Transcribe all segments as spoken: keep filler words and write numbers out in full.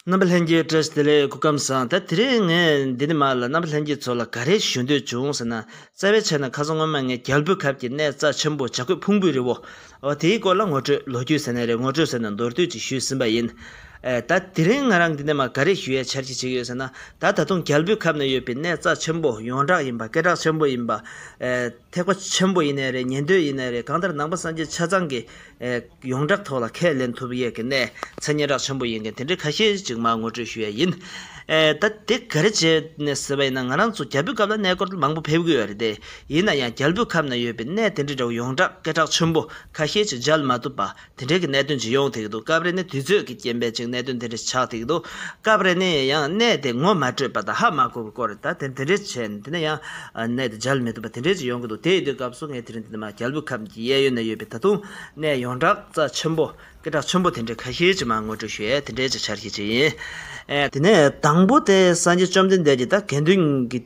རྣམ་པ་ལྷན་རྒྱས་བཀྲ་ཤིས་བདེ་ལེགས། སྐུ་ཁམས་བཟང་། ད་དེ་རིང་ངས་འདི་ནས་མར་ལ་རྣམ་པ་ལྷན་རྒྱས་ཚོ་ལ་ག་རེ་ཞུ་འདོད་བྱུང་ཟེར་ན། རྩ་བའི་ཆ་ནས་ཁ་སང་སྔོན་མ་ངས་རྒྱལ་པོའི་ཁབ་ཀྱི་གནས་རྩ་ཆེན་པོ་བྱ་རྒོད་ཕུང་པོའི་རི་བོ། འོ་དེའི་སྐོར་ལ་ངོ་སྤྲོད་ལོ་རྒྱུས་ཟེར་ནའི་རེད། ངོ་སྤྲོད་ཟེར་ན་མདོར་བསྡུས་ཅིག་ཞུས་ཟིན་པ་ཡིན། ཨེ། ད་དེ་རིང་ང་རང་འདི་ནས་མར་ག་རེ་ཞུ་ཡའི་འཆར་གཞི་བྱེད་ཀྱི་ཡོད་ཟེར་ན། ད་ད་དུང་རྒྱལ་པོའི་ཁབ་ན་ཡོད་པའི་གནས་རྩ་ཆེན་པོ་ཡོངས་གྲགས་ཡིན་པ། སྐད་གྲགས་ཆེན་པོ་ཡིན་པ། ཨེ། ཐེག་པ་ཆེན་པོ་ཡིན་ནའི་རེད། ཉན་ཐོས་ཡིན་ནའི་རེད། གང་ལྟར་ནང་པ་སངས་རྒྱས་ཆ་ཚང་གི། ཨེ། ཡོངས་གྲགས་ཐོག་ལ་ཁས་ལེན་ཐུབ་ཡས་ཀྱི་གནས་མཚན་སྙན་གྲགས་ཆེན་པོ་ཡིན་མཁན་དེ་འདྲའི་ཁ་ཤས་ཅིག་མར་ངོ་སྤྲོད་ཞུ་ཡས་ཡིན། ཨེ། ད་དེ་ག་རེ་བྱས་ནས་ཟེར་བ་ཡིན་ན། ང་རང་ཚོ་རྒྱལ་པོའི་སྐབས་ལ་གནས་སྐོར་མང་པོ་ཕེབས་ཀྱི་ཡོད་རེད་དེ། ཡིན་ན་ཡང་རྒྱལ་པོའི་ཁབ་ན་ཡོད་པའི་གནས་དེ་འདྲའི་འདྲ་བོ་ཡོངས་གྲགས་སྐད་གྲགས་ཆེན་པོ་ཁ་ཤས་ཅིག་མཇལ་མ་ཐུབ་པ། དེ་འདྲའི་གི་གནད་དོན་ཅིག་ཡོང་བསྡད་ཀྱི་འདུག་སྐབས་རེ་ནི་དུས་ཚོད་ཀྱི་རྐྱེན་པས་ཅིག་གནད་དོན་དེ་འདྲ་ཆགས་བསྡད་ཀྱི་འདུག་སྐབས་རེ་ནི་ཡང་གནས་དེ་ངོ་མ་འཕྲོད་པ་དང་ཧ་མ་གོ་བའི་སྐོར་རེད། ད་དེ་དེ་འདྲ་བྱས་ནས་དེ་ནས་ཡང་གནས་དེ་མཇལ་མི་ཐུབ་པ་དེ་འདྲ་ཅིག་ཡོང་གི་འདུག་དེ་ཡིན་དུས་སྐབས་སུ་ངས་དེ་རིང་འདི་ནས་མར་རྒྱལ་པོའི་ཁབ་ཀྱི་གཡས་གཡོན་ན་ཡོད་པའི་ད་དུང་གནས་ཡོངས་གྲགས་རྩ་ཆེན་པོ་སྐད་གྲགས་ཆེན་པོ་དེ་འདྲ་ཁ་ཤས་ཅིག་མར་ངོ་སྤྲོད་ཞུ་ཡས་དེ་འདྲའི་ཅིག་འཆར་གཞི་ཅིག་ཡིན། ཨེ། དེ་ནས་དང་པོ་དེ་སངས་རྒྱས་བཅོམ་ལྡན་འདས་ཀྱིས་ད་དགེ་འདུན་གྱི་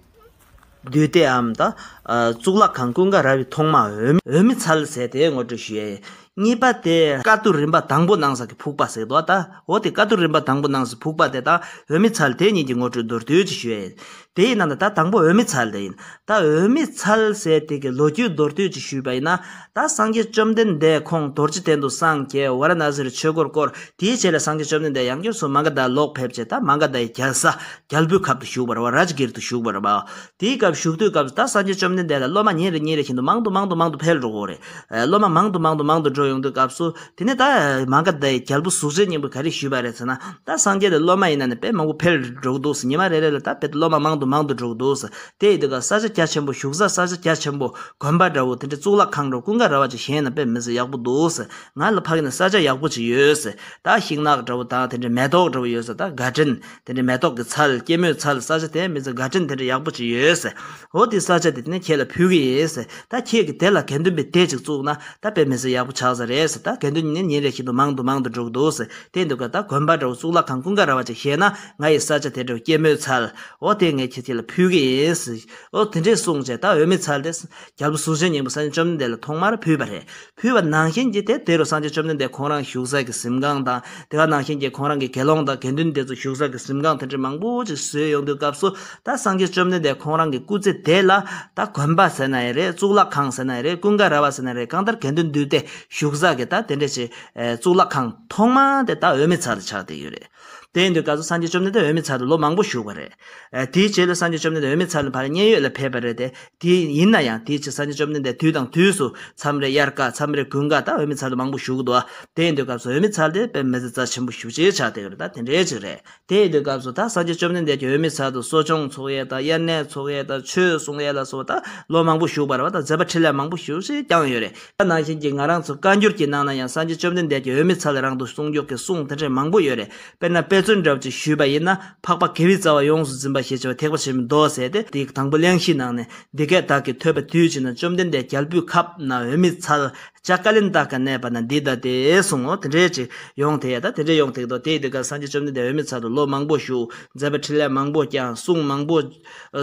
འདུས་སྡེའམ་ད། ཨ། གཙུག་ལག་ཁང་ཀུན་དགའ་ར་བའི་ཐོག་མ་འོད་འོད་མའི་ཚལ་ཟེར་དེ་ངོ་སྤྲོད་ཞུ་ཡས། གཉིས་པ་དེ་བཀའ་བསྡུ་རིམ་པ་དང་པོ་གནང་ས་གི་ཕུག་པ་ཟེར་འདུག་ད་འོ་དེ་བཀའ་བསྡུ་རིམ་པ་དང་པོ་གནང་སའི་ཕུག་པ་དེ་དང་འོད་མའི་ཚལ་དེ་གཉིས་ཀྱི་ངོ་སྤྲོད་མདོར་བསྡུས་ཅིག་ཞུ་ཡས་ཡིན། དེ་ཡིན་ན་ད་ད་དང་པོ་འོད་མའི་ཚལ་དེ་ཡིན། ད་འོད་མའི་ཚལ་ཟེར་དེ་གི་ལོ་རྒྱུས་མདོར་བསྡུས་ཅིག་ཞུས་པ་ཡིན་ན། ད་སངས་རྒྱས་བཅོམ་ལྡན་འདས་ཁོང་རྡོ་རྗེ་གདན་དུ་སངས་རྒྱས། ཝཱ་ར་ཎ་སིར་ཆོས་འཁོར་བསྐོར། དེའི་རྗེས་ལ་སངས་རྒྱས་བཅོམ་ལྡན་འདས་ཡང་བསྐྱར་སུ་མ་ག་དྷ་ལོག་ཕེབས་བྱས། ད་མ་ག་དྷའི་རྒྱལ་ས་རྒྱལ་པོའི་ཁབ་ཏུ་བཞུགས་པ་རེད་བ། རཱཇ་གིར་དུ་བཞུགས་པ་རེད་བ། དེའི་སྐབས་བཞུགས་དུས་སྐབས་སུ་ད་སངས་རྒྱས་བཅོམ་ལྡན་འདས་ལ་སློབ་མ་ཉིན་རེ་ཉིན་རེ་བཞིན་དུ་མང་དུ་མང་དུ་མང་དུ་འཕེལ་འགྲོ་གི་རེད། ཨ། སློབ་མ་མང་དུ་མང་དུ་མང་དུ་འགྲོ་ཡོང་དུས་སྐབས་སུ། དེ་ནས་ད་མ་ག་དྷའི་རྒྱལ་པོ་གཟུགས་ཅན་སྙིང་པོས་ག་རེ་ཞུས་པ་རེད་ཟེར་ན། ད་སངས་རྒྱས་ལ་སློབ་མ་ཡིན་ན་ནི་དཔེ་མང་པོ་འཕེལ་འགྲོ་གི་འདུག་ཟེར། ཉི་མ་རེ་རེ་ལ་ད་དཔེ་སློབ་མ་མང་དུ་མང་དུ་འགྲོ་གི་འདུག་ཟེར། དེ་ཡིན་དུས་ཀ་ས་ཆ་རྒྱ་ཆེན་པོ་བཞུགས་ས། ས་ཆ་རྒྱ་ཆེན་པོ་དགོན་པ་འདྲ་བོ་དེ་འདྲ་གཙུག་ལག་ཁང་འདྲ་བོ་ཀུན་དགའ་ར་བ་ཅིག་བཞེངས་ན་དཔེ་མི་སྲིད་ཡག་པོ་འདུག་ཟེར། ང་ལ་ཕ་གི་ན་ས་ཆ་ཡག་པོ་ཅིག་ཡོད་ཟེར། ད་ཤིང་ནགས་འདྲ་བོ་དང་དེ་འདྲ་མེ་ཏོག་འདྲ་བོ་ཡོད་ཟེར། ད་དགའ་སྤྲིན་དེ་འདྲ་མེ་ཏོག་གི་ཚལ། སྐྱེད་མོས་ཚལ། ས་ཆ་དེ་མི་ཚེ་དགའ་སྤྲིན་དེ་འདྲ་ཡག་པོ་ཅིག་ཡོད་ཟེར། འོ་དེ་ས་ཆ་དེ་དེ་ནས་ཁྱེད་ལ་ཕུལ་གི་ཡིན་ཟེར། ད་ཁྱེད་ཀྱིས་དེ་ལ་དགེ་འདུན་པའི་སྡེ་ཅིག་བཙུགས་ན་ད་དཔེ་མི་སྲིད་ཡག་པོ་ཆགས་ས་རེད་ཟེར། ད་དགེ་འདུན་ནི་ཉིན་རེ་བཞིན་དུ་མང་དུ་མང་དུ་འགྲོ་གི་འདུག་ཟེར། དེ་འདུག་ག་ད་དགོན་པ་འདྲ་བོ་གཙུག་ལག་ཁང་ཀུན་དགའ་ར་བ་ཅིག་བཞེངས་ན་ང་ཡི་ས་ཆ་དེ་འདྲ་བོ་སྐྱེད་མོས་ཚལ། འོ་དེ་ངས་ཁྱེད་ཁྱེད་ལ་ཕུལ་གི་ཡིན་ཟེར། འོ་དེ་འདྲས་གསུངས་བྱས། ད་འོད་མའི་ཚལ་དེ་རྒྱལ་པོ་གཟུགས་ཅན་སྙིང་པོ་སངས་རྒྱས་བཅོམ་ལྡན་འདས་ལ་ཐོག་མར་ཕུལ་བ་རེད། ཕུལ་བ་ནང་བཞིན་གྱི་དེ་དེ་རུ་སངས་རྒྱས་བཅོམ་ལྡན་འདས་ཁོང་རང་བཞུགས་ས་གི་གཟིམ་ཁང་དང་། དེ་ག་ནང་བཞིན་གྱི་ཁོང་རང་གི་དགེ་སློང་དང་དགེ་འདུན་དེ་ཚོ་བཞུགས་ས་གི་གཟིམ་ཁང་དེ་འདྲ་མང་པོ་ཅིག་བཟོས་ཡོང་དུས་སྐབས་སུ། ད་སངས་རྒྱས་བཅོམ་ལྡན་འདས་ཁོང་རང་གི་སྐུ་ཚེ་དེ་ལ་ད་དགོན་པ་ཟེར་ན་ཡང་རེད། གཙུག་ལག་ཁང་ཟེར་ན་ཡང་རེད། ཀུན་དགའ་ར་བ་ཟེར་ན་རེད། གང་ལྟར་དགེ་འདུན་འདུས་སྡེ་བཞུགས་ས་གི་ད་དེ་འདྲ་ཅིག་ཨེ། གཙུག་ལག་ཁང་ཐོག་མ་དེ་ད་འོད་མའི་ཚལ་དུ་ཆགས་བསྡད་ཡོད་རེད། དེ་ཡིན་དུས་སྐབས་སུ་སངས་རྒྱས་བཅོམ་ལྡན་འདས་འོད་མའི་ཚལ་དུ་ལོ་མང་པོ་བཞུགས་པ་རེད། ཨ། དེའི་རྗེས་ལ་སངས་རྒྱས་བཅོམ་ལྡན་འདས་འོད་མའི་ཚལ་ནས་ཕར་མཉན་ཡོད་ལ་ཕེབས་པ་རེད་དེ། དེ་ཡིན་ན་ཡང་དེའི་རྗེས་སངས་རྒྱས་བཅོམ་ལྡན་འདས་དུས་དང་དུས་སུ་མཚམས་རེ་དབྱར་ཁ། མཚམས་རེ་དགུན་ཁ། ད་འོད་མའི་ཚལ་དུ་མང་པོ་བཞུགས་འདུག་དེ་ཡིན་དུས་སྐབས་སུ་འོད་མའི་ཚལ་དེ་དཔེ་མི་སྲིད་རྩ་ཆེན་པོ་ཞེ་པོ་ཅིག་ཆགས་བསྡད་ཡོད་རེད། ད་དེ་འདྲའི་ཅིག་རེད། དེ་ཡིན་དུས་སྐབས་སུ་ད་སངས་རྒྱས་བཅོམ་ལྡན་འདས་ཀྱིས་འོད་མའི་ཚལ་དུ་གསོ་སྦྱོང་ཚོགས་ཡས་དང་། དབྱར་གནས་ཚོགས་ཡས་དང་། ཆོས་གསུང་ཡས་ལ་སོགས་པ་ད་ལོ་མང་པོ་བཞུགས་པ་རེད་བ། ད་མཛད་པ་འཕྲིན་ལས་མང་པོ་ཞེ་པོ་ཅིག་བསྐྱངས་ཡོད་རེད། ད་ནང་བཞིན་གྱི་ང་རང་ཚོ་བཀའ་འགྱུར་གྱི་ནང་ན་ཡང་སངས་རྒྱས་བཅོམ་ལྡན་འདས་ཀྱིས་འོད་མའི་ཚལ་རང་དུ་གསུང་རྒྱུ་གི་གསུང་དེ་འདྲ་མང་པོ་ཡོད་རེད། དཔེར་ན་དཔེ་མཚོན་འདྲ་བོ་ཅིག་ཞུས་པ་ཡིན་ན། འཕགས་པ་དགེ་བའི་རྩ་བ་ཡོངས་སུ་འཛིན་པ་ཞེས་བྱ་བ་ཐེག་པ་ཆེན་པོའི་མདོ་ཟེར་ཏེ། དེའི་དང་པོ་གླེང་གཞི་ནང་ནས། འདི་སྐད་བདག་གིས་ཐོས་པ་དུས་གཅིག་ན། བཅོམ་ལྡན་འདས་རྒྱལ་པོའི་ཁབ་ན་འོད་མའི་ཚལ། ལྕགས་ཀ་ལན་ད་ཀ་གནས་པ་ན་འདི་ལྟ་སྟེ་གསུངས། འོ་དེ་འདྲའི་ཅིག་ཡོང་དེ་ཡ། ད་དེ་འདྲའི་ཡོང་དེ་འདུག་དེ་ཡི་དུས་སྐབས་སངས་རྒྱས་བཅོམ་ལྡན་འདས་འོད་མའི་ཚལ་དུ་ལོ་མང་པོ་བཞུགས། མཛད་པ་འཕྲིན་ལས་མང་པོ་བསྐྱངས། གསུང་མང་པོ།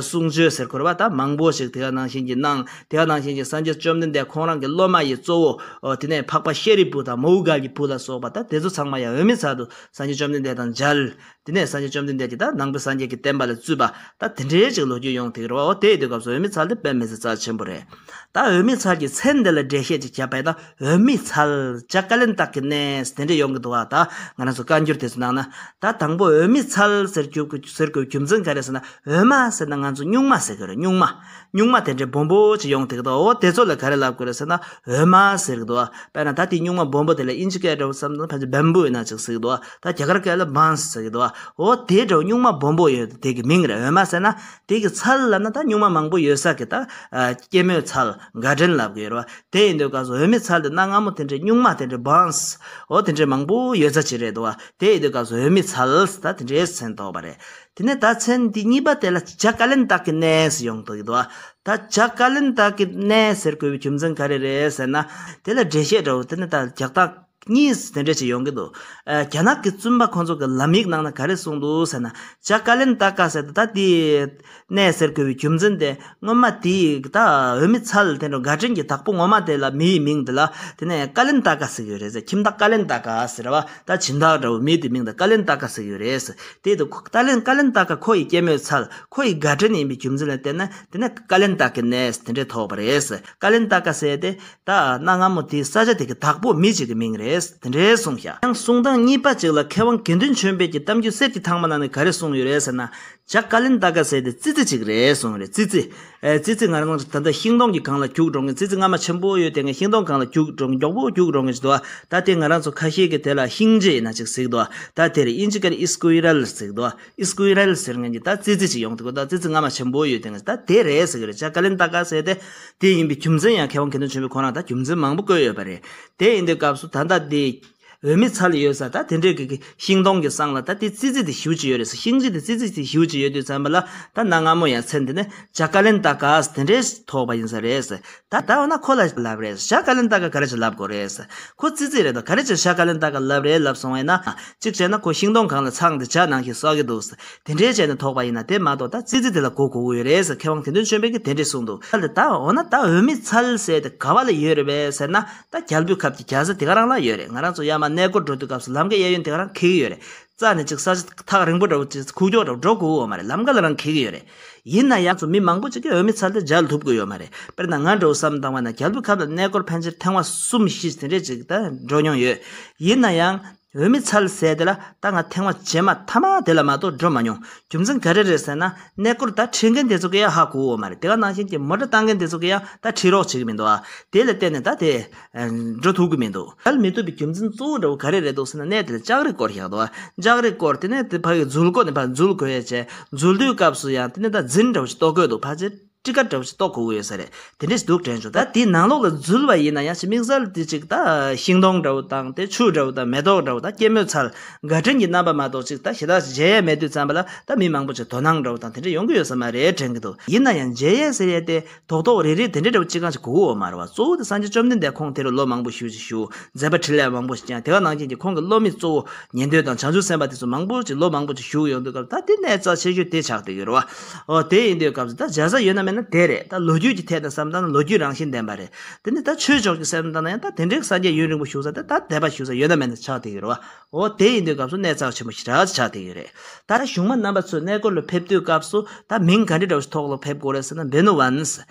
གསུང་ཆོས་ཟེར་དགོས་རེད་བ། ད་མང་པོ་ཞིག་དེ་ག་ནང་བཞིན་གྱི་གནང་། དེ་ག་ནང་བཞིན་གྱི་སངས་རྒྱས་བཅོམ་ལྡན་འདས་ཁོང་རང་གི་སློབ་མ་ཡི་གཙོ་བོ། འོ་དེ་ནས་འཕགས་པ་ཤཱ་རིའི་བུ་དང་། མོའུ་འགལ་གྱི་བུ་ལ་སོགས་པ། ད་དེ་ཚོ་ཚང་མ་ཡང་འོད་མའི་ཚལ་དུ་སངས་རྒྱས་བཅོམ་ལྡན་འདས་དང་མཇལ། དེ་ནས་སངས་རྒྱས་བཅོམ་ལྡན་འདས་ཀྱིས་ད་ནང་པའི་སངས་རྒྱས་ཀྱི་བསྟན་པ་ལ་བཙུད་པ། ད་དེ་འདྲའི་ཅིག་ལོ་རྒྱུས་ཡོང་དེ་རེད་བ། འོ་དེ་ཡི་དུས་སྐབས་སུ་འོད་མའི་ཚལ་དེ་དཔེ་མི་སྲིད་རྩ་ཆེན་པོ་རེད། ད་འོད་མའི་ཚལ་གྱི་མཚན་དེ་ལ་འགྲེལ་བཤད་ཅིག་བརྒྱབ་པ་ཡིན་ན། འོད་མའི་ཚལ། ལྕགས་ཀ་ལན་ད་ཀའི་གནས། དེ་འདྲ་ཡོང་གི་འདུག་བ། ད་ང་རང་ཚོ་བཀའ་འགྱུར་དེ་ཚོ་ནང་ན། ད་དང་པོ་འོད་མའི་ཚལ་ཟེར་རྒྱུ་ཟེར་དགོས་རྒྱུ་མཚན་ག་རེ་ཟེར་ན། འོད་མ་ཟེར་ན་ང་ཚོ་སྨྱུག་མ་ཟེར་གི་རེད། སྨྱུག་མ། སྨྱུག་མ་དེ་འདྲའི་སྦོམ་པོ་ཅིག་ཡོང་དེ་གི་འདུག་འོ་དེ་ཚོ་ལ་ག་རེ་ལབ་དགོས་རེད་ཟེར་ན། འོད་མ་ཟེར་གི་འདུག་དཔེར་ན་ད་དེ་སྨྱུག་མ་སྦོམ་པོ་དེ་ལ་དབྱིན་ཇི་སྐད་འདྲ་བོ་བསམ་ན་ཕལ་ཆེར་བེམ་བུ་ཡིན་ན་ཅིག་ཟེར་གི་འདུག་ད་རྒྱ་གར་སྐད་ལ་བཱན་སི་ཟེར་གི་འདུག་འོ་དེ་འདྲ་བོ་སྨྱུག་མ་སྦོམ་པོ་ཡོད་དེ་གི་མིང་རེད། འོད་མ་ཟེར་ན་དེ་གི་ཚལ་ལབ་ན་ད་སྨྱུག་མ་མང་པོ་ཡོད་ས་གི་ད་སྐྱེད་མོས་ཚལ། གར་ཌེན་ལབ་གི་ཡོད་རེད་བ། དེ་ཡིན་དུས་སྐབས་སུ་འོད་མའི་ཚལ་དེ་གནའ་སྔ་མོ་དེ་འདྲའི་སྨྱུག་མ་དེ་འདྲའི་བཱན་སི། འོ་དེ་འདྲའི་མང་པོ་ཡོད་ས་ཅིག་རེད་འདུག་བ། དེ་ཡིན་དུས་སྐབས་སུ་འོད་མའི་ཚལ་ད་དེ་འདྲའི་མཚན་ཐོགས་པ་རེད། དེ་ནས་ད་མཚན་འདི་གཉིས་པ་དེ་ལ་ལྕགས་ཀ་ལན་ད་ཀའི་གནས་ཡོང་གི་འདུག་བ། ད་ལྕགས་ཀ་ལན་ད་ཀའི་གནས་ཟེར་དགོས་པའི་རྒྱུ་མཚན་ག་རེ་རེད་ཟེར་ན། དེ་ལ་འགྲེལ་བཤད་འདྲ་བོ་དེ་ནི་ད་རྒྱག་སྟངས་ གཉིས་དེ་འདྲ་ཅིག་ཡོང་གི་འདུག་ཨ། རྒྱ་ནག་གི་བཙུན་པ་ཁོང་ཚོ་གི་ལམ་ཡིག་ནང་ན་ག་རེ་གསུངས་འདུག་ཟེར་ན། ཇ་ཀ་ལན་ཏ་ཀ་ཟེར་ཏེ་ད་དེའི་གནས་ཟེར་དགོས་པའི་རྒྱུ་མཚན་དེ། སྔོན་མ་དེའི་ད་འོད་མའི་ཚལ་དེ་འདྲ་དགའ་སྤྲོ་གི་བདག་པོ་ངོ་མ་དེ་ལ་མིའི་མིང་དེ་ལ་དེ་ནས་ཀ་ལན་ཏ་ཀ་ཟེར་གྱི་ཡོད་རེད་ཟེར། ཁྱིམ་བདག་ཀ་ལན་ཏ་ཀ་ཟེར་བ། ད་སྦྱིན་བདག་འདྲ་བོ་མི་དེ་མིང་དེ་ཀ་ལན་ཏ་ཀ་ཟེར་གྱི་ཡོད་རེད་ཟེར། དེ་དུ་ཁོ་ཀ་ལན་ཀ་ལན་ཏ་ཀ་ཁོ་ཡི་སྐྱེད་མོས་ཚལ། ཁོ་ཡི་དགའ་སྤྲོ་ཡིན་པའི་རྒྱུ་མཚན་ལ་བརྟེན་ནས་དེ་ནས་ཀ་ལན་ཏ་ཀའི་གནས་དེ་འདྲས་ཐོགས་པ་རེད་ཟེར། ཀ་ལན་ཏ་ཀ་ཟེར་དེ། ད་གནའ་སྔ་མོ་དེའི་ས་ཆ་དེ་གི་བདག་པོ་མི་གཅིག་གི་མིང་རེད། དེ་འདྲའི་གསུངས་ཤག་ཡང་གསུང་སྟངས་གཉིས་པ་གཅིག་ལ་མཁས་དབང་དགེ་འདུན་ཆོས་འཕེལ་གྱི་གཏམ་རྒྱུད་གསེར་གྱི་ཐང་པ་ནང་ནས་ག་རེ་གསུངས་ཡོད་རེད་ཟེར་ན། ཇ་ཀ་ལན་ཏ་ཀ་ཟེར་དེ་ཙི་ཙི་གཅིག་རེད་གསུངས་རེད། ཙི་ཙི། ཨེ། ཙི་ཙི་ང་རང་ཚོ་ད་ལྟ་ཤིང་སྡོང་གི་སྒང་ལ་རྒྱུག་འགྲོ་མཁན། ཙི་ཙི་རྔ་མ་ཆེན་པོ་ཡོད་དེ་ངས་ཤིང་སྡོང་སྒང་ལ་རྒྱུག་འགྲོ་མཁན། མགྱོགས་པོ་རྒྱུག་འགྲོ་མཁན་ཞིག་འདུག་ད་དེ་ང་རང་ཚོ་ཁ་ཤས་ཀྱིས་དེ་ལ་ཤིང་ལྕེ་ཡིན་ན་ཅིག་ཟེར་གྱི་འདུག་ད་དེ་རེད། དབྱིན་ཇི་སྐད་ཨི་སྐུ་ཨི་རལ་ཟེར་གྱི་འདུག་ཨི་སྐུ་ཨི་རལ་ཟེར་མཁན་གྱི་ད་ཙི་ཙི་ཅིག་ཡོང་གི་འདུག་ད་ཙི་ཙི་རྔ་མ་ཆེན་པོ་ཡོད་དེ་ངས་ད་དེ་རེད་ཟེར་གྱི་རེད། ཇ་ཀ་ལན་ཏ་ཀ་ཟེར་དེ། དེ་ཡིན་པའི་རྒྱུ་མཚན་ཡང་མཁས་དབང་དགེ་འདུན་ཆོས་འཕེལ་ཁོ་རང་ད་རྒྱུ་མཚན་མང་པོ་བཀོད་ཡོད་པ་རེད། དེ་ཡིན་དུས་སྐབས་སུ་ད་ལྟ་དེ་འོད་མའི་ཚལ་ཡོད་ས་ད་དེ་འདྲའི་གི་གི་ཤིང་སྡོང་གི་སང་ལ་ད་དེ་ཙི་ཙི་དེ་ཞེ་པོ་ཅིག་ཡོད་རེད་ཟེར། ཤིང་ལྕེ་དེ་ཙི་ཙི་དེ་ཞེ་པོ་ཅིག་ཡོད་དུས་ཙམ་པ་ལ་ད་གནའ་སྔ་མོ་ཡང་མཚན་དེ་ནི་ཇ་ཀ་ལན་ཏ་ཀ་ཟེར་དེ་འདྲའི་ཐོགས་པ་ཡིན་ས་རེད་ཟེར། ད་ད་འོ་ན་ཁོ་ལ་ལབ་རེད། ཇ་ཀ་ལན་ཏ་ཀ་ག་རེ་ཅིག་ལབ་དགོས་རེད་ཟེར། ཁོ་ཙི་ཙི་རེད་དོ། ག་རེ་ཅིག་ཇ་ཀ་ལན་ཏ་ཀ་ལབ་རེད་ལབ་སོང་བས་ན། གཅིག་བྱས་ན་ཁོ་ཤིང་སྡོང་སྒང་ལ་ཚང་དེ་ཇ་ནང་བཞིན་གསོག་གི་འདུག་ཟེར། དེ་འདྲའི་བྱས་ནས་ཐོགས་པ་ཡིན་ན་དེ་མ་གཏོགས་ད་ཙི་ཙི་དེ་ལ་གོ་དགོས་ཀྱི་ཡོད་རེད་ཟེར། མཁས་དབང་དགེ་འདུན་ཆོས་འཕེལ་གྱིས་དེ་འདྲས་གསུངས་འདུག་ད་ད་འོ་ན་ད་འོད་མའི་ཚལ་ཟེར་དེ་ག་བ་ལ་ཡོད་རེད་པས་ཟེར་ན། ད་རྒྱལ་པོའི་ཁབ་ཀྱི་རྒྱལ་ས་དེ་ག་རང་ལ་ཡོད་རེད། ང་རང་ཚོ་ཡར་མར་གནས་སྐོར་འགྲོ་དུས་སྐབས་སུ་ལམ་ཀའི་གཡས་གཡོན་དེ་ག་རང་འཁེལ་གྱི་ཡོད་རེད། རྩ་ནས་ཅིག་ས་ཆ་ཐག་རིང་པོ་འདྲ་བོ་ཅིག་ཁུག་ཀྱོག་འདྲ་བོ་འགྲོ་དགོས་ཀྱི་ཡོད་མ་རེད། ལམ་ཀ་ལ་རང་འཁེལ་གྱི་ཡོད་རེད། ཡིན་ན་ཡང་ཚོ་མི་མང་པོ་ཅིག་གིས་འོད་མའི་ཚལ་དེ་མཇལ་ཐུབ་ཀྱི་ཡོད་མ་རེད། དཔེར་ན་ང་འདྲ་བོ་བསམ་བཏང་བ་ན་རྒྱལ་པོའི་ཁབ་ལ་གནས་སྐོར་ཕན་ཆད་ཐེངས་མ་གསུམ་བཞི་དེ་འདྲས་ཅིག་ད་འགྲོ་མྱོང་ཡོད། ཡིན་ན་ཡང་། འོད་མའི་ཚལ་ཟེར་དེ་ལ་ད་ང་ཐེངས་མ་རྗེས་མ་མཐའ་མ་དེ་ལ་མ་གཏོགས་འགྲོ་མ་མྱོང་། རྒྱུ་མཚན་ག་རེ་རེད་ཟེར་ན། གནས་སྐོར་ད་ཁྲིད་མཁན་དེ་ཚོ་གིས་ཡང་ཧ་གོ་གི་ཡོད་མ་རེད། དེ་ག་ནང་བཞིན་གྱི་མོ་ཊ་བཏང་མཁན་དེ་ཚོ་གིས་ཡང་ད་ཁྲིད་རོགས་བྱེད་ཀྱི་མི་འདུག་ཨ། དེ་ལ་བརྟེན་ནས་ད་དེ་འགྲོ་ཐུབ་ཀྱི་མི་འདུག་མཇལ་མི་ཐུབ་པའི་རྒྱུ་མཚན་གཙོ་བོ་འདྲ་བོ་ག་རེ་རེད་འདུག་ཟེར་ན། གནས་དེ་ལ་ལྕགས་རི་བསྐོར་བཞག་འདུག་ཨ། ལྕགས་རི་བསྐོར་དེ་ནས་དེ་ཕ་གི་འཛུལ་སྒོ་ནས་ཕར་འཛུལ་དགོས་ཡས་བྱས། འཛུལ་དུས་སྐབས་སུ་ཡང་དེ་ནས་ད་འཛིན་འདྲ་བོ་ཞིག་གཏོང་དགོས་འདུག་ཕལ་ཆེར་ཊི་ཀཊ་འདྲ་བོ་ཞིག་གཏོང་དགོས་ཀྱི་ཡོད་ས་རེད། དེ་འདྲ་ཞིག་འདུག་དྲན་བྱུང་། ད་དེའི་ནང་ལོགས་ལ་འཛུལ་བ་ཡིན་ན་ཡང་ཅིག་དམིགས་བསལ་དེ་ཅིག་ད་ཤིང་སྡོང་འདྲ་བོ་དང་དེ་ཆུ་འདྲ་བོ་དང་མེ་ཏོག་འདྲ་བོ་དང་སྐྱེད་མོས་ཚལ་དགའ་སྤྲོ་གི་རྣམ་པ་མ་གཏོགས་ཅིག་ད་ཞེ་དྲག་མཇལ་ཡས་མེད་དུས་ཙམ་པ་ལ་ད་མི་མང་པོ་ཅིག་དོ་སྣང་འདྲ་བོ་དང་དེ་འདྲ་ཡོང་གི་ཡོད་ས་མ་རེད་དྲན་གྱི་འདུག་ཡིན་ན་ཡང་མཇལ་ཡས་ཟེར་ཡས་དེ་རྡོག་རྡོག་རེ་རེ་དེ་འདྲ་འདྲ་བོ་ཅིག་གང་ཞིག་དགོས་ཀྱི་ཡོད་མ་རེད་བ། གཙོ་བོ་དེ་སངས་རྒྱས་བཅོམ་ལྡན་འདས་ཁོང་དེ་རུ་ལོ་མང་པོ་བཞུགས་ཅིག་བཞུགས། མཛད་པ་འཕྲིན་ལས་མང་པོ་ཞིག་ཀྱང་དེ་ག་ནང་བཞིན་གྱི་ཁོང་གི་སློབ་མའི་གཙོ་བོ་ཉན་ཐོས་དང་བྱང་ཆུབ་སེམས་དཔའ་དེ་ཚོ་མང་པོ་ཅིག་ལོ་མང་པོ་ཅིག་བཞུགས་ཡོང་དུས་སྐབས་ད་དེ་གནས་རྩ་ཆེ་ཤོས་དེ་ཆགས་བསྡད་ཡོད་རེད་བ། འོ་དེ་ཡིན་དུས་སྐབས་སུ་ད་མཇལ་ས་ཡོད་ན་མེད་ན་དེ་རེད། ད་ལོ་རྒྱུས་ཀྱི་ཐད་ནས་བསམ་བཏང་ན་ལོ་རྒྱུས་རང་བཞིན་ལྡན་པ་རེད། དེ་ནི་ད་ཆོས་ཕྱོགས་ཀྱི་བསམ་བཏང་ན་ཡང་ད་དེ་འདྲའི་སངས་རྒྱས་ཡུན་རིང་པོ་བཞུགས་ས་དེ་ད་དད་པ་ཞུ་ས་ཡོད་ན་མེད་ན་ཆགས་བསྡད་ཡོད་རེད་བ། འོ་དེ་ཡིན་དུས་སྐབས་སུ་གནས་རྩ་ཆེན་པོ་ཞེ་དྲག་ཆགས་བསྡད་ཡོད་རེད། ད་གཞུང་མ་རྣམ་པ་ཚོས་གནས་སྐོར་ལ་ཕེབས་དུས་སྐབས་སུ་ད་མིང་ག་འདྲ་འདྲ་བོ་ཞིག་ཐོག་ལ་ཕེབས་དགོས་རེད་ཟེར་ན། བེ་ནུ་ཝན།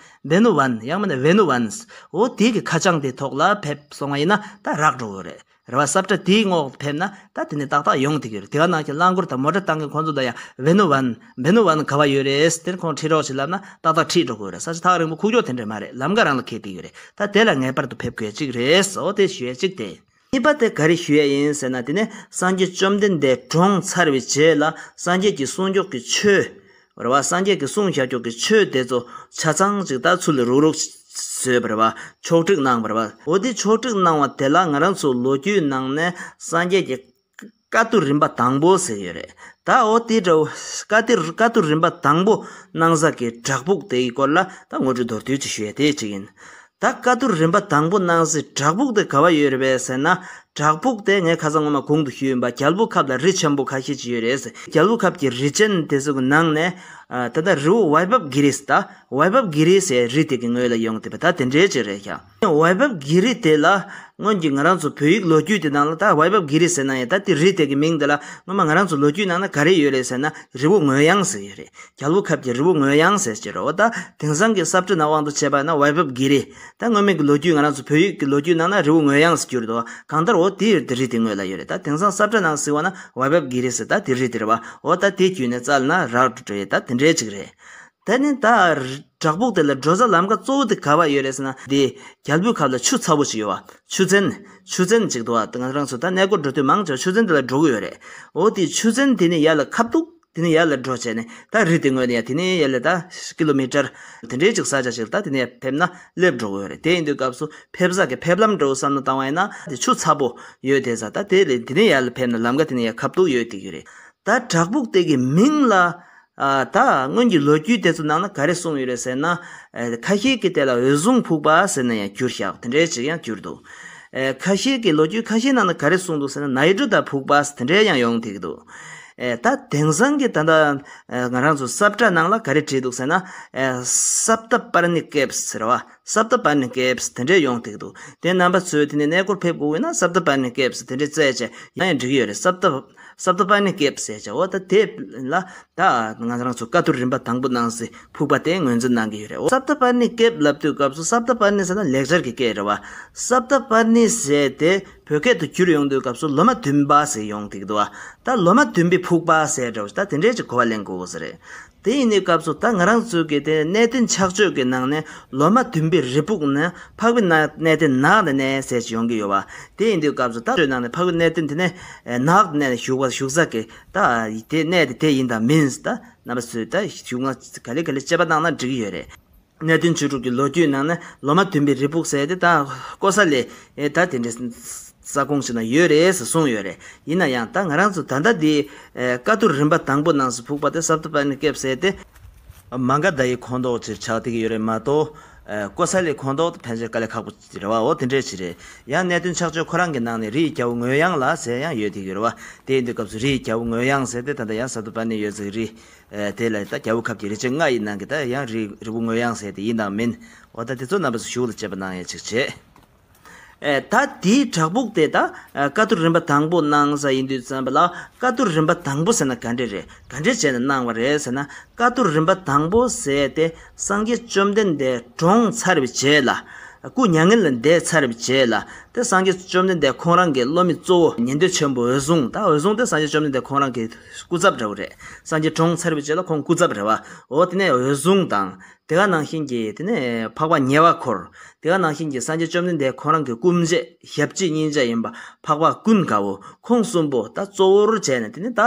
བེ་ནུ་ཝན་ཡང་མིན་ན་ཝེ་ནུ་ཝན། འོ་དེ་གི་ཁ་བྱང་དེ་ཐོག་ལ་ཕེབས་སོང་བ་ཡིན་ན་ད་རག་འགྲོ་གི་རེད། རེད་བ། ས་བཀྲ་དེའི་ངོས་ཕེབས་ན་ད་དེ་ནས་ཏག་ཏག་ཡོང་བསྡད་ཀྱི་རེད། དེ་ག་ནང་བཞིན་རླངས་འཁོར་དང་མོ་ཊ་བཏང་མཁན་ཁོང་ཚོ་ལ་ཡང་བེ་ནུ་ཝན། བེ་ནུ་ཝན་ག་བ་ཡོད་རེད་ཟེར་ཁོང་ཁྲིད་རོགས་ཞེས་ལབ་ན་ཏག་ཏག་ཁྲིད་འགྲོ་གི་རེད། ས་ཆ་ཐག་རིང་པོ་ཁུག་ཀྱོག་དེ་འདྲ་མ་རེད། ལམ་ཀ་རང་ལ་འཁེལ་བསྡད་ཀྱི་རེད། ད་དེ་ལ་ངེས་པར་དུ་ཕེབས་དགོས་གཅིག་རེད། འོ་དེ་ཞུ་ཡས་གཅིག་དེ། གཉིས་པ་དེ་ག་རེ་ཞུ་ཡས་ཡིན་ཟེར་ན། དེ་ནས་སངས་རྒྱས་བཅོམ་ལྡན་འདས་གྲོངས་ཚར་བའི་རྗེས་ལ་སངས་རྒྱས་ཀྱི་གསུང་མཆོག་གི་ཆོས། རེད་བ། སངས་རྒྱས་ཀྱི་གསུང་བཞག་ཕྱོགས་ཀྱི་ཆོས་དེ་ཚོ་ཆ་ཚང་ཅིག་ད་ཚུར་ལ་རུག་རུག་བཟོས་པ་རེད་བ། ཕྱོགས་སྒྲིག་གནང་བ་རེད་བ། འོ་དེ་ཕྱོགས་སྒྲིག་གནང་བ་དེ་ལ་ང་རང་ཚོ་ལོ་རྒྱུས་ནང་ནས་སངས་རྒྱས་ཀྱི་བཀའ་བསྡུ་རིམ་པ་དང་པོ་ཟེར་ཡོད་རེད། ད་འོ་དེ་འདྲ་བོ་བཀའ་བསྡུ་བཀའ་བསྡུ་རིམ་པ་དང་པོ་གནང་ས་གི་བྲག་ཕུག་དེ་ཡི་སྐོར་ལ་ད་ངོ་སྤྲོད་མདོར་བསྡུས་ཅིག་ཞུ་ཡ་དེ་གཅིག་ཡིན། ད་བཀའ་བསྡུ་རིམ་པ་དང་པོ་གནང་སའི་བྲག་ཕུག་དེ་ག་བ་ཡོད་རེད་པས་ཟེར་ན། བྲག་ཕུག་དེ་ངས་ཁ་སང་སྔོན་མ་གོང་དུ་ཞུས་ཡིན་པ། རྒྱལ་པོའི་ཁབ་ལ་རི་ཆེན་པོ་ཁ་ཤས་ཅིག་ཡོད་རེད་ཟེར། རྒྱལ་པོའི་ཁབ་ཀྱི་རི་ཆེན་དེ་ཚོ་གི་ནང་ནས། ཨ། ད་ལྟ་རི་བོ་ཝའི་བབ་གི་རི་ཟེར། ད་ཝའི་བབ་གི་རི་ཟེར་རི་དེ་གི་ངོས་ལ་ཡོང་བསྡད་པ་ད་དེ་འདྲའི་ཅིག་རེད་ཤག་ཝའི་བབ་གི་རི་དེ་ལ་སྔོན་གྱི་ང་རང་ཚོ་བོད་ཡིག་ལོ་རྒྱུས་དེ་ནང་ལ་ད་ཝའི་བབ་གི་རི་ཟེར་ན་ཡང་ད་དེ་རི་དེ་གི་མིང་དེ་ལ་སྔོན་མ་ང་རང་ཚོ་ལོ་རྒྱུས་ནང་ན་ག་རེ་ཡོད་རེད་ཟེར་ན། རི་བོ་ངོས་ཡངས་ཟེར་ཡོད་རེད། རྒྱལ་པོ་ཁབ་ཀྱི་རི་བོ་ངོས་ཡངས་ཟེར་གྱི་རེད། འོ་ད་དེང་སང་གི་ས་བཀྲ་ནང་དབང་དུ་བྱས་པ་ན་ཝའི་བབ་གི་རི། ད་སྔོན་མའི་གི་ལོ་རྒྱུས་ང་རང་ཚོ་བོད་ཡིག་གི་ལོ་རྒྱུས་ནང་ན་རི་བོ་ངོས་ཡངས་ཟེར་གྱི་རེད་དོ། གང་ལྟར་འོ་དེ་ཡོད་དེ་རི་དེ་ངོས་ལ་ཡོད་རེད། ད་དེང་སང་ས་བཀྲ་ནང་གཟིགས་པ་ན་ཝའི་བབ་གི་རི་ཟེར་ད་དེ་རི་དེ་རེད་བ། འོ་ད་དེ་བརྒྱུད་ནས་བཙལ་ན་རག་འགྲོ་ཡོད། ད་དེ་འདྲའི་ཅིག་རེད། ད་ནི་ད་བྲག་ཕུག་དེ་ལ་འགྲོ་ས་ལམ་ཁ་གཙོ་བོ་དེ་ག་བ་ཡོད་རེད་ཟེར་ན། དེ་རྒྱལ་པོའི་ཁབ་ལ་ཆུ་ཚ་པོ་ཞིག་ཡོད་བ། ཆུ་ཚན། ཆུ་ཚན་ཅིག་འདུག་བ། ང་རང་ཚོ་ད་གནས་སྐོར་འགྲོ་དུས་མང་ཆེ་བ་ཆུ་ཚན་དེ་ལ་འགྲོ་གི་ཡོད་རེད། འོ་དེ་ཆུ་ཚན་དེ་ནི་ཡར་ལ་ཁ་ཐུག་དེ་ནས་ཡར་ལ་འགྲོ་བྱས་ནས་ད་རི་དེ་ངོས་ནས་ཡར་དེ་ནས་ཡར་ལ་ད་ཀི་ལོ་མི་ཊར་དེ་འདྲའི་ཅིག་ས་ཆ་ཞིག་ད་དེ་ནས་ཡར་ཕེབས་ན་སླེབས་འགྲོ་གི་ཡོད་རེད། དེ་ཡིན་དུས་སྐབས་སུ་ཕེབས་ས་གི་ཕེབས་ལམ་འདྲ་བོ་བསམ་བློ་བཏང་བ་ཡིན་ན་དེ་ཆུ་ཚ་པོ་ཡོད་དེ་ས་ད་དེ་ལས་དེ་ནས་ཡར་ལ་ཕེབས་ན་ལམ་ཁ་དེ་ནས་ཡར་ཁ་ཐུག་ཡོད་དེ་གི་རེད། ད་བྲག་ཕུག་དེ་གི་མིང་ལ་ཨ་ད་སྔོན་གྱི་ལོ་རྒྱུས་དེ་ཚོ་ནང་ན་ག་རེ་གསུངས་ཡོད་རེད་ཟེར་ན། ཨ་ཁ་ཤས་ཀྱིས་དེ་ལ་འོད་སྲུང་ཕུག་པ་ཟེར་ནས་ཡང་བསྒྱུར་ཤག་དེ་འདྲའི་ཅིག་ཡང་བསྒྱུར་འདུག་ཨེ། ཁ་ཤས་ཀྱིས་ལོ་རྒྱུས་ཁ་ཤས་ནང་ན་ག་རེ་གསུངས་འདུག་ཟེར་ན། ནའི་གྲུ་དང་ཕུག་པ་དེ་འདྲའི་ཡང་ཡོང་ཐིག་འདུག་ཨེ། ད་དེང་སང་གི་ད་ལྟ་ཨེ་ང་རང་ཚོ་ས་བཀྲ་ནང་ལ་ག་རེ་བྲིས་འདུག་ཟེར་ན། ཨེ། སབ་ཏ་པར་ནི་ཀེབ་ཟེར་བ། སབ་ཏ་པར་ནི་ཀེབ་དེ་འདྲའི་ཡོང་ཐིག་འདུག་དེ་རྣམ་པ་ཚོས་དེ་ནས་གནས་སྐོར་ཕེབས་དགོས་ཡོད་ན་སབ་ཏ་པར་ནི་ཀེབ་དེ་འདྲའི་བཙལ་བྱས་ཡང་ཡང་འགྲིག་གི་ཡོད་རེད། སབ་ཏ་སབ་ཏ་པར་ནི་ཀེབ་ཟེར་བྱས། འོ་ད་དེ་ལ་ད་ང་རང་ཚོ་བཀའ་བསྡུར་རིམ་པ་དང་པོ་ནང་སི་ཕུག་པ་དེ་ངོས་འཛིན་གནང་གི་ཡོད་རེད། འོ། སབ་ཏ་པར་ནི་ཀེབ་ལབ་དུས་སྐབས་སུ། སབ་ཏ་པར་ནི་ཟེར་ན་ལེགས་སྦྱར་གྱི་སྐད་རེད་བ། སབ་ཏ་པར་ནི་ཟེར་དེ་བོད་སྐད་དུ་བསྒྱུར་ཡོང་དུས་སྐབས་སུ་ལོ་མ་བདུན་པ་ཟེར་ཡོང་ཐིག་འདུག་བ། ད་ལོ་མ་བདུན་པའི་ཕུག་པ་ཟེར་འདྲ་བོ་ཞིག་ད་དེ་འདྲའི་ཅིག་གོ་བ་ལེན་དགོས་ས་རེད། དེ་ཡིན་དུས་སྐབས་སུ་ད་ང་རང་ཚོའི་གི་དེ་གནས་བརྟན་ཕྱག་མཆོད་ཀྱི་ནང་ནས་ལོ་མ་བདུན་པའི་རེ་ཕུག་ནི་འཕགས་པའི་གནས་བརྟན་ནགས་དེ་ནས་ཟེར་ཞིག་ཡོང་གི་ཡོད་བ། དེ་ཡིན་དུས་སྐབས་སུ་ད་ཆོས་ནང་ནས་འཕགས་པའི་གནས་བརྟན་དེ་ནས་ནགས་དེ་ནས་བཞུགས་པ་བཞུགས་ས་གི་ད་དེ་གནས་དེ་དེ་ཡིན་དང་མིན་ད་རྣམ་པ་ཚོས་ད་གཞུང་ལ་ག་ལེ་ག་ལེ་དཔྱད་པ་གནང་ན་འགྲིག་གི་ཡོད་རེད། གནས་བརྟན་ཆོས་དྲུག་གི་ལོ་རྒྱུས་ནང་ནས་ལོ་མ་བདུན་པའི་རེ་ཕུག་ཟེར་དེ་ད་ཀོ་ས་ལི་ད་དེ་འདྲའི་ས་ཁོངས་ཤིག་ན་ཡོད་རེད་ཟེར་གསུངས་ཡོད་རེད། ཡིན་ན་ཡང་ད་ང་རང་ཚོ་ད་ལྟ་འདི་ཨེ་བཀའ་བསྡུར་རིམ་པ་དང་པོ་ནང་སུ་ཕུག་པ་དེ་སབ་ཏ་པར་ནི་ཀེབ་ཟེར་དེ། མ་ག་དྷ་ཡི་ཁོངས་གཏོགས་ཅིག་ཆགས་བསྡད་ཀྱི་ཡོད་རེད་མ་གཏོགས། ཨེ་ཀོ་ས་ལི་ཁོངས་གཏོགས་དེ་ཕལ་ཆེར་དཀའ་ལས་ཁག་པོ་ཅིག་རེད་བ། འོ་དེ་འདྲས་ཅིག་རེད། ཡང་གནས་བརྟན་ཕྱག་མཆོད་ཁོ་རང་གི་ནང་ནས་རིའི་རྒྱལ་པོ་ངོས་གཡང་ལ་ཟེར་ཡང་ཡོད་བསྡད་ཀྱི་ཡོད་རེད་བ། དེ་ཡིན་དུས་སྐབས་སུ་རིའི་རྒྱལ་པོ་ངོས་གཡང་ཟེར་དེ་ད་ལྟ་ཡང་སབ་ཏ་པར་ནི་ཡོད་ཚད་རི། ཨེ་དེ་ལ་ད་རྒྱལ་པོ་ཁབ་ཀྱི་རི་ཆེན་ལྔ་ཡི་ནང་གི་ད་ཡང་རི་རི་བོ་ངོས་གཡང་ཟེར་དེ་ཡིན་དང་མིན། འོ་ད་དེ་ཚོ་རྣམ་པ་ཚོ་གཞུག་ལ་དཔྱད་པ་གནང་ཡ་ཅིག་བྱེད། ཨེ་ད་དེའི་བྲག་ཕུག་དེ་ད་ཨེ་བཀའ་བསྡུར་རིམ་པ་དང་པོ་གནང་ས་ཡིན་དུས་ཙམ་པ་ལ། བཀའ་བསྡུར་རིམ་པ་དང་པོ་ཟེར་ན་ག་འདྲས་རེད། ག་འདྲས་བྱས་ནས་གནང་བ་རེད་ཟེར་ན། བཀའ་བསྡུར་རིམ་པ་དང་པོ་ཟེར་དེ་སངས་རྒྱས་བཅོམ་ལྡན་འདས་གྲོངས་ཚར་བའི་རྗེས་ལ། སྐུ་མྱ་ངན་ལས་འདས་ཚར་བའི་རྗེས་ལ་དེ་སངས་རྒྱས་བཅོམ་ལྡན་འདས་ཁོང་རང་གི་སློབ་མའི་གཙོ་བོ་ཉན་ཐོས་ཆེན་པོ་འོད་སྲུང་། ད་འོད་སྲུང་དེ་སངས་རྒྱས་བཅོམ་ལྡན་འདས་ཁོང་རང་གི་སྐུ་ཚབ་འདྲ་བོ་རེད། སངས་རྒྱས་གྲོངས་ཚར་བའི་རྗེས་ལ་ཁོང་སྐུ་ཚབ་རེད་བ། འོ་དེ་ནས་འོད་སྲུང་དང་། དེ་ག་ནང་བཞིན་གྱི་དེ་ནས་འཕགས་པ་ཉེ་བར་འཁོར། དེ་ག་ནང་བཞིན་གྱི་སངས་རྒྱས་བཅོམ་ལྡན་འདས་ཁོ་རང་གི་སྐུ་མཆེད་ཞབས་ཕྱི་གཉིས་ཆ་ཡིན་པ་འཕགས་པ་ཀུན་དགའ་བོ་ཁོང་གསུམ་པོ་ད་གཙོ་བོར་བྱས་ནས་དེ་ནི་ད་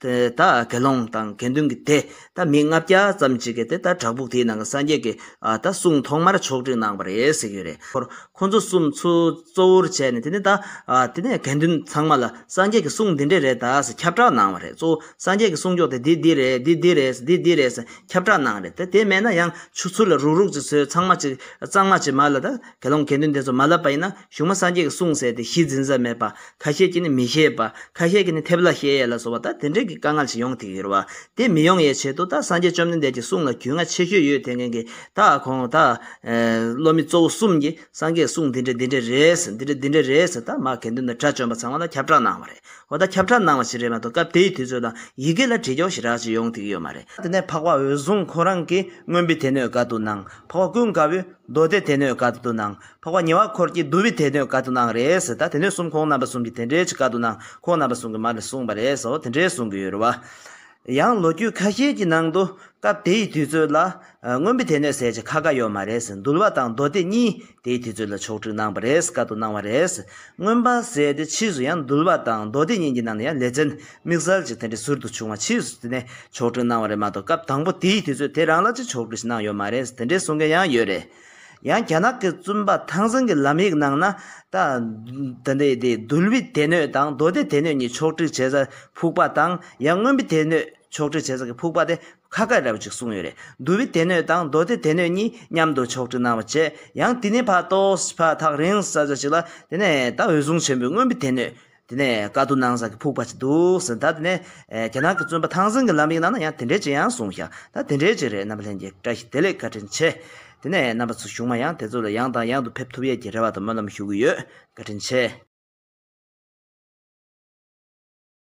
དེ་ད་དགེ་སློང་དང་དགེ་འདུན་གྱི་སྡེ་ད་མི་ལྔ་བརྒྱ་ཙམ་ཅིག་གིས་དེ་ད་བྲག་ཕུག་དེའི་ནང་གི་སངས་རྒྱས་ཀྱི་ཨ་ད་གསུང་ཐོག་མར་ཕྱོགས་སྒྲིག་གནང་བ་རེད་ཟེར་གྱི་ཡོད་རེད། ཁོ་ཁོང་ཚོ་གསུམ་ཚོ་གཙོ་བོར་བྱས་ནས་དེ་ནི་ད་ཨ་དེ་ནས་དགེ་འདུན་ཚང་མ་ལ་སངས་རྒྱས་ཀྱི་གསུང་འདི་འདྲས་རེད་ད་ཟེར་ཁྱབ་བསྒྲགས་གནང་བ་རེད། གཙོ་བོ་སངས་རྒྱས་ཀྱི་གསུང་སྐྱོགས་དེ་འདི་འདི་རེད། འདི་འདི་རེད། འདི་འདི་རེད་ཟེར་ཁྱབ་བསྒྲགས་གནང་རེད། དེ་དེ་མེད་ན་ཡང་ཆུ་ཚུར་ལ་རུག་རུག་ཅིག་བཟོས་ཚང་མ་ཅིག་གཙང་མ་ཅིག་མ་ལ་ད་དགེ་སློང་དགེ་འདུན་དེ་ཚོ་མ་ལབ་པ་ཡིན་ན་གཞུག་མ་སངས་རྒྱས་ཀྱི་གསུང་ཟེར་དེ་གཞི་འཛིན་ས་མེད་པ། ཁ་ཤས་ཀྱིས་ནི་མི་ཤེས་པ། ཁ་ཤས་ཀྱིས་ནི་ཐེབས་ལ་བཤད་ཡས་ལ་སོགས་པ་ད་དེ་འདྲས་ཀྱི་དཀའ་ངལ་ཞིག་ཡོང་ཐིག་ཡོད་རེད་བ། དེ་མི་ཡོང་ཡས་ཆེད་དུ་ད་སངས་རྒྱས་བཅོམ་ལྡན་འདས་ཀྱི་གསུང་ལ་རྒྱུས་མངའ་ཆེ་ཤོས་ཡོད་དེ་ངན་གྱི་ད་ཁོང་ད་ཨེ་སློབ་མི་གཙོ་བོ་གསུམ་གྱིས་སངས་རྒྱས་གསུང་འདི་འདྲས་འདི་འདྲས་རེད་ཟེར། འདི་འདྲས་འདི་འདྲས་རེད་ཟེར་ད་མ་དགེ་འདུན་དང་དགྲ་བཅོམ་པ་ཚང་མ་ལ་ཁྱབ་བསྒྲགས་གནང་བ་རེད། འོ་ད་ཁྱབ་བསྒྲགས་གནང་བ་ཞིག་རེད་མ་གཏོགས་སྐབས་དེའི་དུས་ཚོད་དང་ཡི་གེ་ལ་བྲིས་ཀྱོག་ཞིག་རག་ཅིག་ཡོང་ཐིག་ཡོད་མ་རེད། དེ་ནས་འཕགས་པ་འོད་སྲུང་ཁོ་རང་གིས་མངོན་པའི་སྡེ་སྣོད་བཀའ་བསྡུ་གནང་། འཕགས་པ་ཀུན་དགའ་བོས་མདོ་སྡེ་སྡེ་སྣོད་བཀའ་བསྡུ་གནང་། འཕགས་པ་ཉེ་བར་འཁོར་གྱིས་བསྡུ་བའི་སྡེ་སྣོད་བཀའ་བསྡུ་གནང་རེད་ཟེར། ད་སྡེ་སྣོད་གསུམ་ཁོང་རྣམ་པ་གསུམ་གྱིས་དེ་འདྲའི་ཅིག་བཀའ་བསྡུ་གནང་། ཁོང་རྣམ་པ་གསུམ་གྱིས་མར་ལ་གསུངས་པ་རེད་ཟེར། འོ་དེ་འདྲའི་གསུང་གི་ཡོད་རེད་བ། ཡང་ལོ་རྒྱུས་ཁ་ཤས་ཀྱི་ནང་དུ་སྐབས་དེ་ཡི་དུས་ཚོད་ལ་ཨ་མངོན་པའི་སྡེ་སྣོད་ཟེར་ཅིག་ཁ་ཁ་ཡོད་མ་རེད་ཟེར། འདུལ་བ་དང་མདོ་སྡེ་གཉིས་དེའི་དུས་ཚོད་ལ་ཕྱོགས་སྒྲིག་གནང་བ་རེད། བཀའ་བསྡུ་གནང་བ་རེད། མངོན་པ་ཟེར་དེ་ཕྱིས་སུ་ཡང་འདུལ་བ་དང་མདོ་སྡེ་གཉིས་ཀྱི་ནང་ནས་ཡང་ལེ་ཚན་དམིགས་བསལ་ཅིག་དེ་འདྲའི་ཟུར་དུ་བྱུང་བ་ཕྱིས་སུ་དེ་ནས་ཕྱོགས་སྒྲིག་གནང་བ་རེད་མ་གཏོགས་སྐབས་དང་པོ་དེའི་དུས་ཚོད་དེ་རང་ལ་ཅིག་ཕྱོགས་སྒྲིག་ཞིག་གནང་ཡོད་མ་རེད་དེ་འདྲའི་གསུང་མཁན་ཡང་ཡོད་རེད། ཡང་རྒྱ་ནག་གི་བཙུན་པ་ཐང་སན་གྱི་ལམ་ཡིག་ནང་ན་ད་ད་འདི་འདི་འདུལ་བའི་སྡེ་སྣོད་དང་མདོ་སྡེ་སྡེ་སྣོད་གཉིས་ཕྱོགས་སྒྲིག་བྱེད་ས་ཕུག་པ་དང་ཡང་མངོན་པའི་སྡེ་སྣོད་ཕྱོགས་སྒྲིག་བྱེད་ས་གི་ཕུག་པ་དེ་ཁ་ཁ་ར་བ་ཅིག་གསུངས་ཡོད་རེད། འདུལ་བའི་སྡེ་སྣོད་དང་མདོ་སྡེ་སྡེ་སྣོད་གཉིས་མཉམ་དུ་ཕྱོགས་སྒྲིག་གནང་བ་བྱས། ཡང་དེ་ནས་ཕར་ཏོག་ཙམ་ཕར་ཐག་རིང་ས་ས་ཅིག་ལ་དེ་ནས་ད་འོད་སྲུང་ཆེན་པོའི་མངོན་པའི་སྡེ་སྣོད་དེ་ནས་བཀའ་བསྡུ་གནང་ས་གི་ཕུག་པ་ཅིག་འདུག་ཟེར། ད་དེ་ནས་ཨེ་རྒྱ་ནག་གི་བཙུན་པ་ཐང་སན་གྱི་ལམ་ཡིག་ནང་ན་ཡང་དེ་འདྲའི་ཅིག་ཡང་གསུངས་ཤག་ད་དེ་འདྲའི་ཅིག་རེད། རྣམ་པ་ལྷན་རྒྱས་བཀྲ་ཤིས་བདེ་ལེགས། བཀའ་དྲིན་ཆེ། དེ་ནས་རྣམ་པ་ཚོ་གཞུག་མ་ཡང་དེ་ཚོ་ལ་ཡང་དང་ཡང་དུ་ཕེབས་ཐུབ་ཡས་ཀྱི་རེ་བ་དང་སྨོན་ལམ་ཞུ་གི་ཡོད། བཀའ་དྲིན་ཆེ།